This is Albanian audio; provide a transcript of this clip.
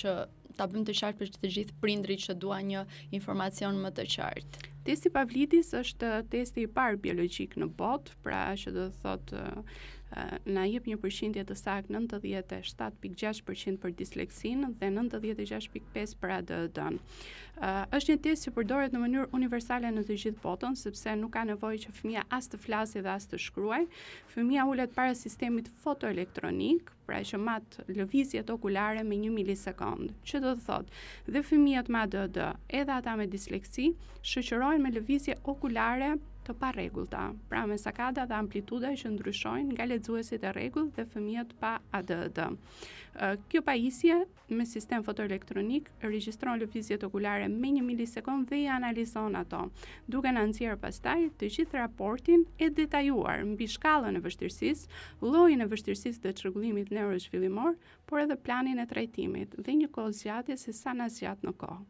që ta bëjmë të qartë për të gjithë prindrit që duan një informacion më të qartë. Testi Pavlidis është testi i parë biologjik në botë, pra që do të thotë na jep një përqindje të saktë 97.6% për disleksinë dhe 96.5% për ADHD-n. Është një test që përdoret në mënyrë universale në të gjithë botën, sepse nuk ka nevojë që fëmia as të flasë dhe as të shkruajë. Fëmia ulet para sistemit fotoelektronik, pra që mat lëvizjet okulare me 1 milisekond. Që do të thotë, dhe fëmijët me ADHD, edhe ata me disleksi, shoqërohen me lëvizje okulare të parregullta, pra me sakada dhe amplituda që ndryshojnë nga lexuesit e rregullt dhe fëmijët pa ADHD. Kjo pajisje me sistem fotoelektronik regjistron lëvizjet okulare me 1 milisekond dhe i analizon ato, duke na nxjerrë pastaj të gjithë raportin e detajuar mbi shkallën e vështirësisë, llojin e vështirësisë dhe çrregullimit neurozhvillimor, por edhe planin e trajtimit dhe një kohë zgjatje se sa na zgjat në kohë.